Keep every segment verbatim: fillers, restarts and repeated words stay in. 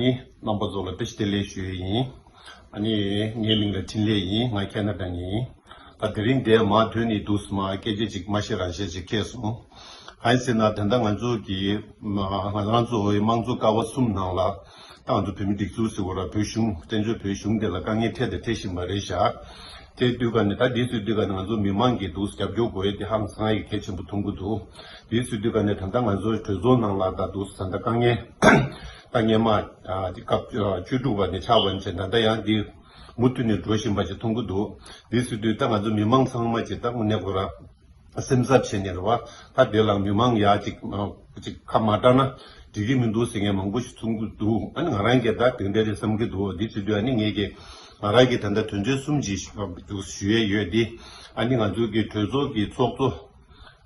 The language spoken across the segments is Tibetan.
ནི་རྣམ་པ་ཚོ་ལ་བཀྲ་ཤིས་བདེ་ལེགས་ཞུ་ཡི་ཡིན། ཨ་ནི་ངའི་མིང་ལ་འཕྲིན་ལས་ཡིན། ང་ཁེ་ན་ཌ་ནས་ཡིན། ད་དེ་རིང་འདིར་མར་ཐོན་ནས་འདུག་སེ་མར་སྐད་ཆ་ཅིག་མ་བཤད་རང་བཤད་ཅིག་སྐྱེས་སོང་། གང་ཡིན་ཟེར་ན་ད་ལྟ་ང་ཚོ་གི་ང་རང་ཚོ་དམངས་གཙོ་ཀ་བ་གསུམ་ནང་ལ་ད་ང་ཚོ་བོད་མི་སྒྲིག་འཛུགས་ཟེར་བ་ར་བོད་གཞུང་བཙན་བྱོལ་བོད་གཞུང་དེ་ལ་དཀའ་ངལ་འཕྲད་དང་འཕྲད་བཞིན་པ་རེད་ཤག་དེ་དུས་ག་ནས་ད་དེ་ཚོའི་དུས་ག་ནས་ང་ཚོ་མི་མང་གིས་འདུག་སེ་རྒྱབ་སྐྱོར་དགོས་ཡས་དེ་ཧང་སང་ཡས་གལ་ཆེན་པོ་མཐོང་གི་འདུག་དེ་ཚོའི་དུས་ག་ནས་ད་ལྟ་ང་ཚོའི་གྲོས་ཚོགས་ནང་ལ་ད་འདུག་སེ་ད་ལྟ་དཀའ་ངལ་ད་སྔས་མ་དེ་སྐབས་བཅུ་དྲུག་པ་ནས་ཆགས་པ་ནས་བྱས་ད་ལྟ་ཡང་དེ་མུ་མཐུད་ནས་འགྲོ་བཞིན་པ་ཞིག་མཐོང་གི་འདུག་དེ་ཚོའི་དུས་ད་ང་ཚོ་མི་མང་ཚང་མ་ཅིག་ད་དངོས་གནས་ཁོ་ར་སེམས་འཚབ་བྱས་ནས་རེད་བ། ད་དེ་ལ་མི་མང་ཡ་ཅིག་ཅིག་ཁ་མ་གྲགས་ན་འགྲིག་གི་མི་འདུག་ཟེར་མཁན་མང་པོ་ཞིག་མཐོང་གི་འདུག་ཨ་ནི་ང་རང་གིས་ད་དེ་འདྲ་རེད་བསམ་གྱི་འདུག་དེ་བྱེད་དུས་ཨ་ནི་ངས་ཀྱི་ང་རང་གིས་ད་ལྟ་དོན་ཚན་གསུམ་ཅིག་འདུག་ཞུ་ཡས་ཡོད་དེ། ཨ་ནི་ང་ཚོའི་གི་གྲོས་ཚོགས་ཀྱི་ཚོགས་གཙོ།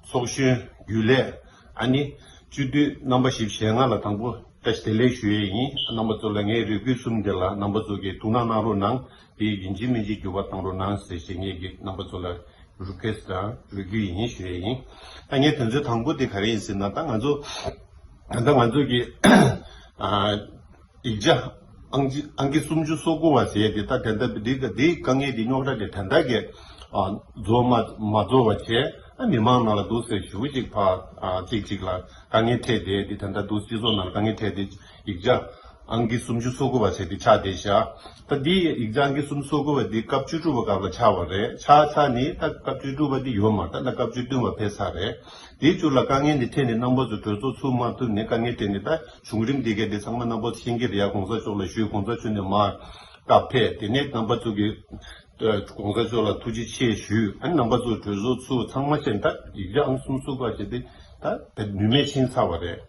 ཚོགས་གཞོན། རྒྱུན་ལས། ཨ་ནི་སྤྱི་འཐུས་རྣམ་པ་བཞི་བཅུ་ཞེ་ལྔ་ལ་དང་པོ་བཀྲ་ཤིས་བདེ་ལེགས་ཞུ་ཡས་ཡིན། རྣམ་པ་ཚོ་ལ་ངའི་རེ་སྐུལ་གསུམ་དེ་ལ་རྣམ་པ་ཚོ་གིས་ཐུགས་སྣང་གནང་རོགས་གནང་། དེ་ཡིན་གཅིག་མིན་གཅིག་འགྱུར་བ་གཏང་རོགས་གནང་ཟེར་ཞེས་ངས་ཀྱི་རྣམ་པ་ཚོ་ལ་རི་ཀུ་ཨེ་སི་ཊི་དང་རེ་སྐུལ་ཡིན་ཞུ་ཡས་ཡིན། ད་ངས་དོན་ཚན་དང་པོ་དེ་ག་རེ་ཡིན་ཟེར་ན་ད་ང་ཚོ་ད་ལྟ་ང་ཚོ་གི་ཨ། ཡིག་ཆ་ཨང་ཀི་ཨང་ཀི་སུམ་ཅུ་སོ་དགུ་པ་ཟེར་ཡས་དེ་ད་དེ་འདྲ་འདི་ག་འདི་དཀའ་ངལ་འདི་རྙོག་དྲ་དེ་ད་ལྟ་གི་ཨ་རྫོགས་མ་མ་རྫོགས་པ་བྱས། ཨ་མི་མང་ནང་ལ་འདུག་སེ་ཞུ་ཅིག་ཕ་ཨ་གཅིག་གཅིག་ལ་དཀའ་ངལ་འཕྲད་དེ་འདི་ད་ལྟ་འདུག་སྤྱི་ཚོགས་ནང་ལ་དཀའ་ངལ་འཕྲད་དེ་ཡིག་ཆ་ཨང་ཀི་སུམ་ཅུ་སོ་དགུ་པ་ཟེར་དེ་ཆགས་བསྡད་ཤག་ད་འདི་ཡིག་ཆ་ཨང་ཀི་སུམ་ཅུ་སོ་དགུ་པ་འདི་སྐབས་བཅུ་དྲུག་པ་སྐབས་ལ་ཆགས་པ་རེད། ཆགས་ཚར་ནི་ད་སྐབས་བཅུ་དྲུག་པ་འདི་ཡོད་མ་རེད། ད་ད་སྐབས་བཅུ་བདུན་པ་ཕེབས་ཚར་རེད། དེའི་བཅུ་ལ་དཀའ་ངལ་འདི་འཕྲད་ནས་རྣམ་པ་ཚོ་གྲོས་ཚོགས་ཚུགས་མ་ཐུབ་ནས་དཀའ་ངལ་འཕྲད་ནས་ད་བྱུང་རིམ་འདི་གའི་འདི་ཚང་མ་རྣམ་པ་ཚོ་ཤེས་ཀྱི་རེད་ཡ། གོང་ས་མཆོག་ལ་ཞུས། གོང་ས་མཆོག་ནས་མར་སྐབས་ཕེབས། དེ་ནས་རྣམ་པ་ཚོ་གི་གོང་ས་མཆོག་ལ་ཐུགས་རྗེ་ཆེ་ཞུས། ཨ་ནི་རྣམ་པ་ཚོ་གྲོས་ཚོགས་ཚུགས་ཚང་མ་བྱས་ནས་ད་ཡིག་ཆ་ཨང་གསུམ་ཚུགས་པ་བྱས་ཏེ་ད་ད་ནུས་མེད་ཕྱིན་ཚར་བ་རེད།